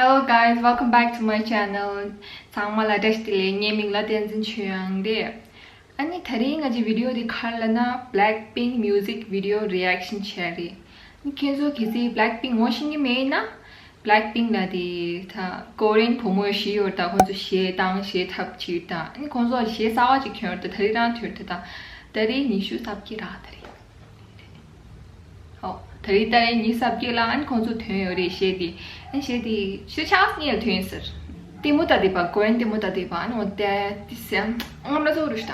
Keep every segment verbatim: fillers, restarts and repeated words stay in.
Hello guys, welcome back to my channel. ཚང་མ་ལ་བཀྲ་ཤིས་བདེ་ལེགས། ངའི་མིང་ལ་བསྟན་འཛིན་ཆོས་དབྱངས་རེད། ཨ་ནི་དེ་རིང་ང་ཚོའི་བི་ཌི་ཡོ་འདི་ག་རེ་ལབ་ན་Blackpink music video reaction བྱས་རེད། ཨ་ནི་ཁྱེད་ཚོ་གལ་སྲིད་Blackpink ངོ་ཤེས་ཀྱི་མེད་ན་Blackpink ལབ་དེ་ད་ཀོ་རི་ཡན་བུ་མོ་ཞིག་ཡོད་ད། ཁོང་ཚོ་གཞས་བཏང་གཞས་འཁྲབ་བྱེད་ད། ཨ་ནི་ཁོང་ཚོ་གཞས་གསར་བ་ཅིག་ཁྱོན་ཡོད་ད། དེ་རིང་རང་ཐོན་ད། ད་དེ་རིང་ཉི་ཤུ་རྩ་བརྒྱད་ར་དེ་རིང་། ཨོ། ད་རེས་ད་རེས་ཉིན་གསར་བརྗེ་ལ་ཨན་ཁོང་ཚོ་ཐོན་ཡོད་རེད་གཞས་དེ། ཨན་གཞས་དེ་ཤོ་ཆགས་ཉིན་ལ་ཐོན་ཟེར། ལྟད་མོ་ལྟ་དེ་པ་ཀོན་ལྟད་མོ་ལྟ་དེ་པ་ཨན་འོ་ཏེ་ཏི་སེམ་ངམ་ལ་ཚོ་རུ་ཤྟ།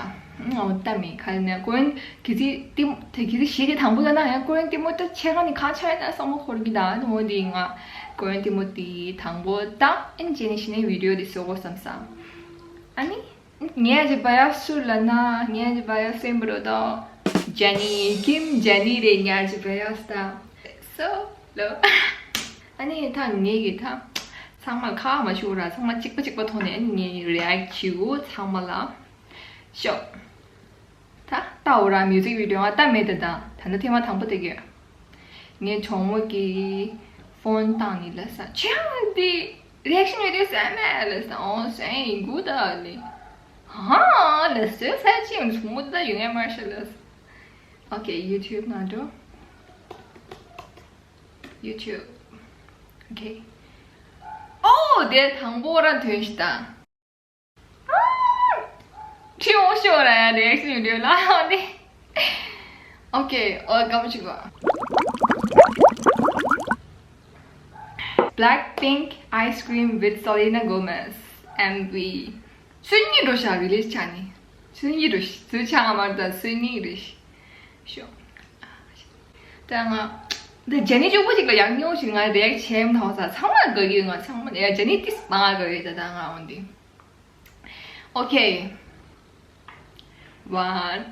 ཨོ་ལྟ་མེད་ཁ་ནས་ཀོན་གི་ཚི་ལྟད་མོ་དེ་གི་ཚི་གཞས་དེ་དང་པོ་ལ་ན་ཡང་ཀོན་ལྟད་མོ་ལྟ་ཆེ་ག་ནི་ཁ་ཆ་ཡ་ན་བསམ་བློ་འཁོར་གི་ད། ཨན་འོ་དེ་ང་ཀོན་ལྟད་མོ་དེ་དང་པོ་ལྟ། ཨན་རྗེས་ནས་ཤི་ནས་བི་ཌི་ཡོ་དེ་བཟོ་དགོས་བསམ་ས། ཨ་ནི། ངའི་བ་ཡ་སུ་ལ་ན་ངའི་བ་ཡ་སེམས་པོ་རོ་དོ། ཇ་ནི་ཀིམ་ཇ་ནི་རེད་ངའི་བ་ཡ་སྟ། སོ་ལོ། ཨ་ནི་ད་ངའི་གི་ད་ཚང་མ་ཁ་མ་ཤུ་ར་ཚང་མ་གཅིག་པ་གཅིག་པ་ཐོག་ནས་ཨ་ནི་ངའི་རེ་ཨེག་བྱེད་འུ་ཚང་མ་ལ་ཤོག་ད་ལྟ་འོ་ར་མིའུ་ཟིག་བི་ཌི་ཡོ་ང་ལྟ་མེད་དེ་ད་ད་ནི་ཐེངས་མ་དང་པོ་དེ་གི། ངའི་གྲོགས་མོ་གིས་ཕོན་བཏང་ནི་ལ་ས་ཆེ་འདི་རེག་ཤིན་བི་ཌི་ཡོ་ཟེར་མེད་ལ་ས་ཨོ་ཟེར་ཡིན་གུ་ད་ལི་ཧ་ལ་སོས་ས་ཅི་ཡང་ཆུང་མོ་ད་ཡོང་ཡ་མ་ཤ་ལ་ས། Okay, YouTube ནང་འགྲོ། YouTube. Okay. ཨོ་དེ་དང་པོ་རང་ཐོན་ཤི་ད། ཁྲིད་འོང་ཤོག་ར་ཡ་རེད་ཤི་ཡོད་ལ་འོ་དེ། Okay, ཨོ་གམ་ཞིག་གོ། Blackpink Ice Cream with Selena Gomez M V. སུན་གཉིས་འགྲོ་ཤག་རི་ལིས་ཆ་ནི། སུན་གཉིས་འགྲོ་ཤི་སུན་ཆ་ང་མར་ད་སུན་གཉིས་རེད་ཤི། ཤོག་ད་ང་། འདི་ཇེ་ནི་ཅུག་པོ་ཅིག་ལ་ཡང་སྙིང་ཞིག་ང་རེག་ཆེམ་ཐང་ས་ཚང་མ་དགའ་གི་ང་ཚང་མ་ཡ་ཇེ་ནི་ཏིས་མ་དགའ་གི་ད་ད་ང་འོན་ཏེ། Okay. One.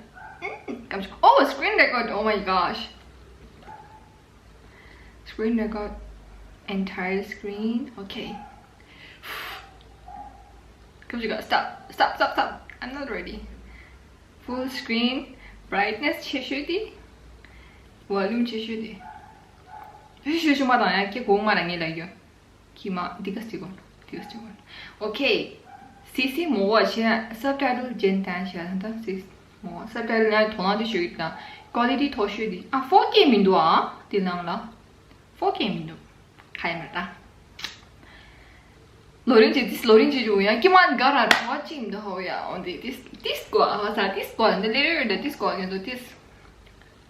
Mm, oh, screen record. Oh my gosh. Screen record. Entire screen. Okay. Come on, stop. Stop, stop, stop. I'm not ready. Full screen. Brightness ཆེ་ཤོས་དེ། Volume ཆེ་ཤོས་དེ། ཤོད་ཤོད་ཤོད་མ་དང་ཡ་ཁྱེད་གོང་མ་རང་ངེད་ལ་ཡོད། ཁྱི་མ་འདི་ག་སི་གོ། འདི་ག་སི་གོ། Okay. སི་སི་མོ་བ་ཆེ་སབ་ཊའི་ཊལ་ཇེན་ཏན་ཤ་ད་སི་མོ་བ་སབ་ཊའི་ཊལ་ན་དོ་སྣང་དེ་ཤོད་ཡིག་དང་ཀོ་ལི་ཊི་མཐོ་ཤོས་དེ་ཨ་ཕོར་ཀེ་མི་འདུག་ཨ་དེ་ནང་ལ་ཕོར་ཀེ་མི་འདུག་ཁ་ཡ་མ་ད། ལོ་རིན་ཅི་ཏིས་ལོ་རིན་ཅི་རུ་ཡང་ཀི་མན་ག་ར་གྲོང་བ་ཅིག་འདི་ཧོ་ཡ་འོན་ཏེ་ཏིས་ཏིས་གོ་ཧ་ས་ཏིས་གོ་འདི་ལེ་རེ་རེ་ཏིས་གོ་ཡོད་འདུག་ཏིས།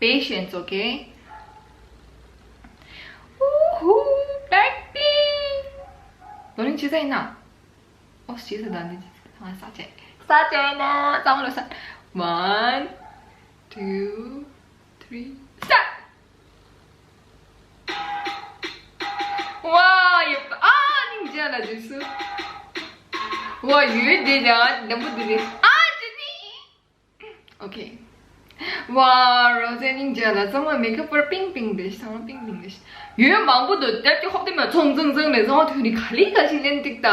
Patience, okay? Woohoo! Blackpink! ལོ་རིན་ཅི་ས་ཡིན་ན། ཨོ་ཅི་ས་ད་འདི་ཅི་ས་ས་ཆེ་ས་ཆེ་ན་ཙམ་ལོ་ས། One, two, three, start! ཝ་ཡོད་ཨ་ནིང་ཇ་ལ་དུས་སུ། ཝ་ཡོད་དེ་ཇ་ལམ་བུ་དེ་རེད་ཨ་ཅི་ནི། Okay. ཝ་རོ་ཟེ་ནིང་ཇ་ལ་ཚང་མ་མེ་ཁབ་པར་པིང་པིང་དེ་ཚང་མ་པིང་པིང་དེ་ཡོད་མང་པོ་འདུག་དེབ་ཀྱི་ཧོབ་དེ་མ་ཚོང་ཚང་ཚང་ནས་ཚང་མ་ཐོན་ནི་ག་ལི་ག་ཞིག་ལེན་ཏིག་ད།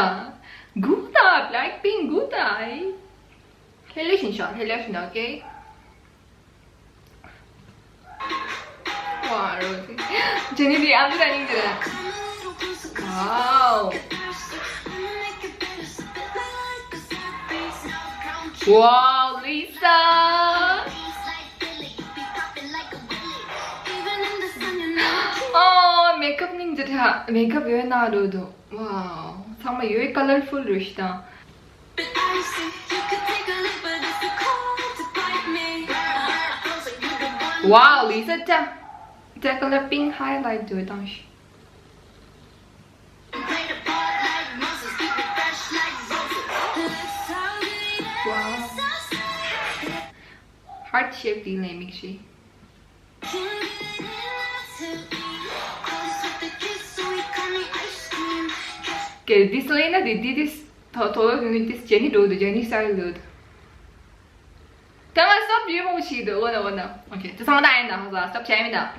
གུ་ད་Blackpink གུ་ད་ཨི། ལྷེ་ལེ་བཞིན་ཤོག་ལྷེ་ལེ་བཞིན་Okay. Wow, Rosie. Jenny, the other running to that. Wow. Wow, Lisa. Oh, makeup ninja. Makeup you're not do. Wow. Some of you colorful, Rishta. Wow, Lisa, ta, ta color pink highlight do it on. Wow. Heart shape do you like, Mixi? Okay, this line, this, this, this, this, Jenny do the Jenny style do. Tama stop you won't see the one one. Okay, to sound I know, stop chatting now.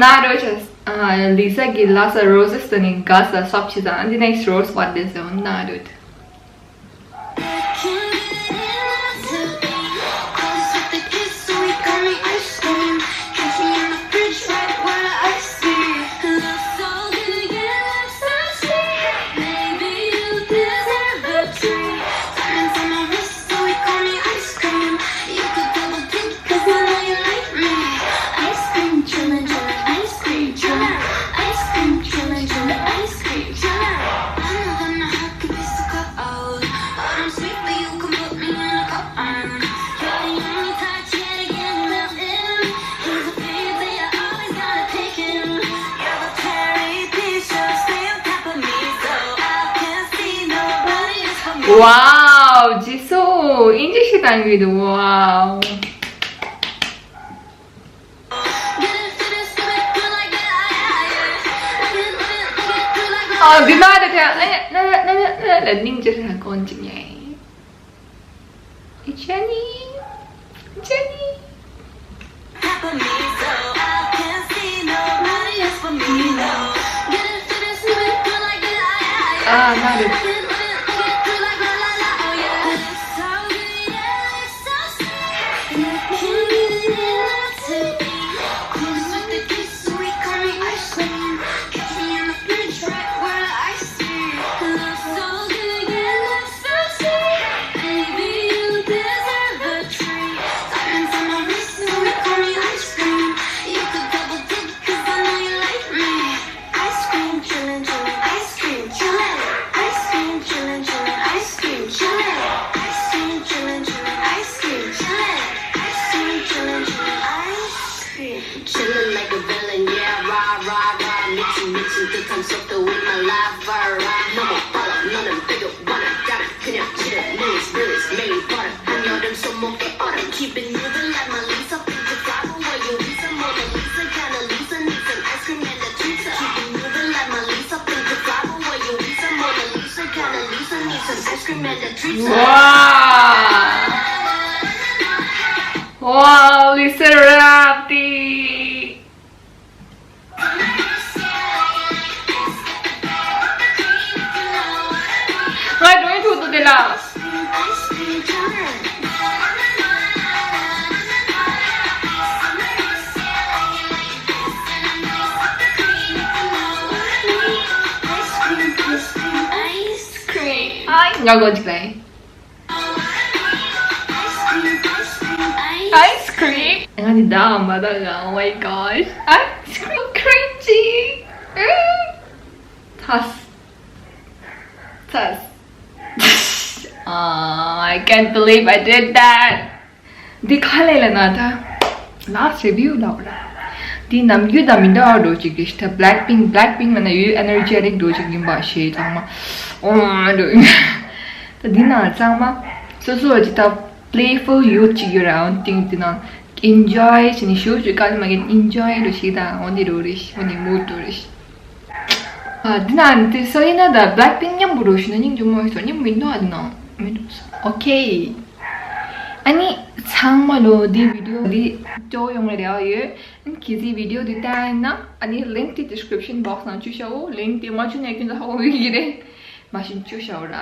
ད་རོ་ཆ། ཨ། ལི་ས་གི་ལ་ས་རོ་སེ་དེ་ནི་ག་ས་སོབ་ཆི་ས། འདི་next rose what is on ན་རོ། Wow, ཇི་སོ། ཨིན་ཇི་ཞིག་བཏང་གི་འདུག Wow. ཨ། འདི་ན་དེ་ཐལ། ཨ་ཡ། ན་ན་ན་ན་ན་ལ་སྙིང་རྗེ་རང་ཀོན་ཅིག་ཉེ། Jenny, Jenny. ཨ། ན་རེ། Chillin' like a villain, yeah, rah, rah, rah. 미친, 미친 듯한 속도 with my lover. 너무 빨라, 너는 되게 원한 다른 그냥 지름, Louis, Louis, 매일 걸어. 한여름 손목에 얼음. Keep it moving like Mona Lisa. Think you fly, but where you Lisa, Mona Lisa, kinda Lisa, need some ice cream and a treat. Keep it moving like Mona Lisa. Think you fly, but where you Lisa, Mona Lisa, kinda Lisa, need some ice cream and a treat. Wow. Wow, Lisa Rapti. ང་འགྲོ་ཡི་འདུག་དེ་ལ། Ice cream. ཨའི། ང་གོ་ཅིག་ལ། Ice cream. ང་ནི་ད་མ་ད་ང་། Oh my gosh. Ice cream cringy. ཐས། ཐས། Ah, I can't believe I did that. འདི་ག་ལས་ལ་ན་ད། Last review ལ་འོ་ལ། འདི་ནམ་རྒྱུན་དང་མི་འདྲ་བ་འགྲོ་ཅིག་རེད་ཤི་ད། Blackpink Blackpink ལ་ན་ཡུལ་energetic འགྲོ་ཅིག་ཡིན་པ་ཞེས་ཚང་མ། ཨོ་འགྲོ། ད་འདི་ན་ཚང་མ་སོ་སོ་ཅིག་ད་playful ཡོད་ཅིག་ཡོད་ར། འོན་ཏིང་འདི་ན་enjoy བྱས་ནས་ཞུ་ཞུ་ག་ལ་མ་གིན་enjoy འགྲོ་ཞིག་ད། འོ་འདི་འགྲོ་རེད་ཤི། འོ་འདི་mood འགྲོ་རེད་ཤི། ཨ། འདི་ན་འདི་སོ་ཡིན་ན་ད་Blackpink མཉམ་པོ་འགྲོ་ཞུ་ན་སྙིང་རྗེ་མོ་ཡོད་སོ། མཉམ་པོ་མི་འདུག་ཨ། འདི་ན་མི་འདུག་སོ། Okay. ཨ་ནི་ཚང་མ་ལོ་འདི་video འདི་སྤྲོ་ཡོང་བའི་རེ་བ་ཡོད། ཨ་ནི་གལ་སྲིད་video འདི་བལྟས་ན་ཨ་ནི་link དེ་description box ནང་བཅུག་བྱའོ། Link དེ་མ་བཅུག་ན་ཁྱོད་ཚོ་ཧ་གོ་གི་རེད། མ་གཞི་བཅུག་བྱའོ་ར།